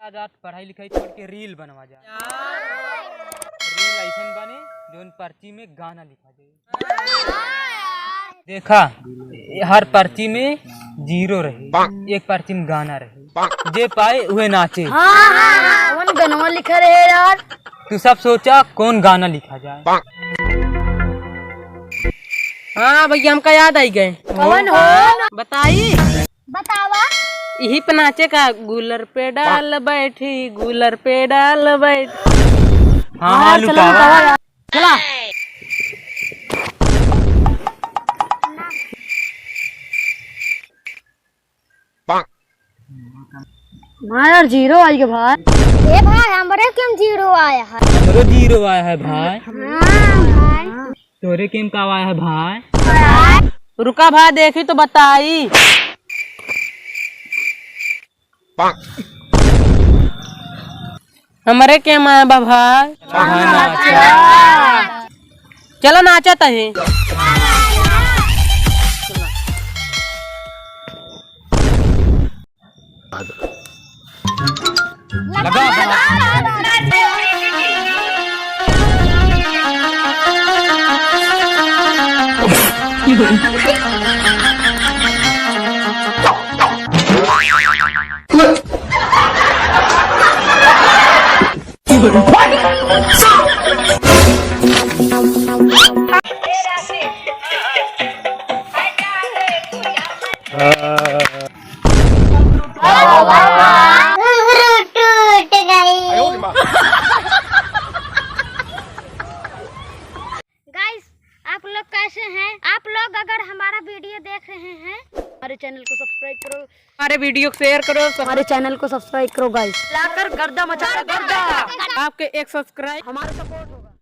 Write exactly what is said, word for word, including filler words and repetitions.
आज, आज पढ़ाई लिखाई छोड़ के reel बनवा जा। Reel ऐसन बने जौन पर्ची में गाना लिखा जाए। देखा, हर पर्ची में zero रहे, एक पर्ची में गाना रहे, जे पाए उहे नाचे। हाँ, हाँ, हाँ, कौन गनवा लिखा रहे यार? तू सब सोचा कौन गाना लिखा जाए। हाँ भैया, हमका याद आई गए। कौन हो? बताई? बतावा। यही पे नाचे का, गुलर पे डाल बैठी, गुलर पे डाल बैठ। हाँ, हाँ, हाँ, चलो, लुकावा। बतावा यार। चला। हाँ यार, zero आई गे भाई। ए भाई, हमरे क्यों zero आया है? हमरो zero आया है भाई। हाँ भाई। तोरे केम का आया है भाई? रुका भाई, देखी तो बताई। हमरे केम आया बा भाई। चलो नाचा तही। टूट गई। Guys, आप लोग कैसे हैं? आप लोग अगर हमारा video देख रहे हैं, हमारे channel को subscribe करो, हमारे video को share करो, हमारे channel को subscribe करो guys। लाकर गर्दा मचा दो, गर्दा। आपके एक subscribe हमारा support होगा।